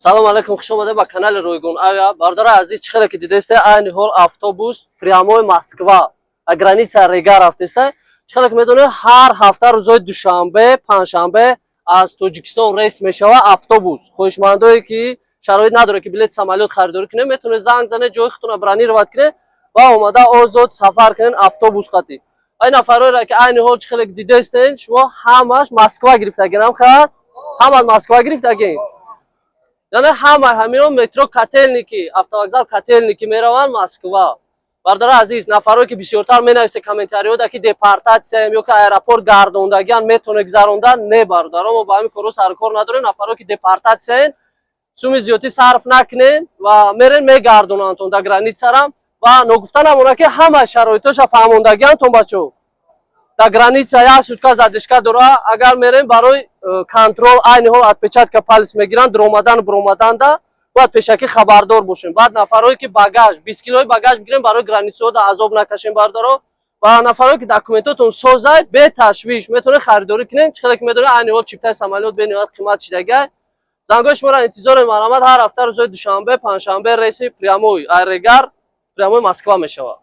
Салом алейкум, хуш омадед ба канали Ройгон Авиа. Бародари азиз, чӣ хеле ки дидесте, айни ҳол автобус прямой Москва, а граница Регар рафтеста. Чӣ хеле ки медонед, ҳар ҳафта рӯзҳои душанбе, панҷшанбе аз Тоҷикистон рейс мешава автобус. Хоҳишмандое ки шароит надорад, ки билети самолёт харидорӣ кунед, метавонед занг занед, ҷои худтонро бронировать кунед ва омада озод сафар кунед автобус қатӣ. Ва ин нафарҳоеро ки айни ҳол, чӣ хеле ки дидестен, шумо ҳамаш Москва гирифтагин, ҳам хас? Ҳама Москва гирифтагин. Яъне ҳама ҳамино метро Котельники, автовокзал Котельники мераванд Москва. Бародари азиз, нафарое ки бисёртар менависе комментариёда, ки депортатсияем ё ки аэропорт гардондагиан, метавонед гузарондан, не, бародаро, мо ба ҳамин корҳо сарукор надорем. Нафарое ки депортатсияен, суми зиёдтӣ сарф накунед ва мерен, мегардонандтон дар границарам. Ва ногуфта намонад, ки ҳама шароитоша фаҳмондагиантон, бачо. Дар граница як сутка задержка дора, агар мерем барои контроль, айни ҳол отпечатка палец мегиранд, дуромадану буромаданда бояд пешакӣ хабардор бошем. Баъд нафарое ки багаж, 20 килои багаж бигирем, барои границаҳо азоб накашем, бародаро. Ва нафарое ки документотон созай, беташвиш метавонед харидорӣ кунед. Чӣ хеле ки медонед, айни ҳол чиптаи самолёт бениҳоят қимат шидагай. Зангои шуморо интизорем, марҳамат. Ҳар ҳафта рӯзҳои душанбе, панҷшанбе рейси прямой ай Регар прямой Москва мешавад.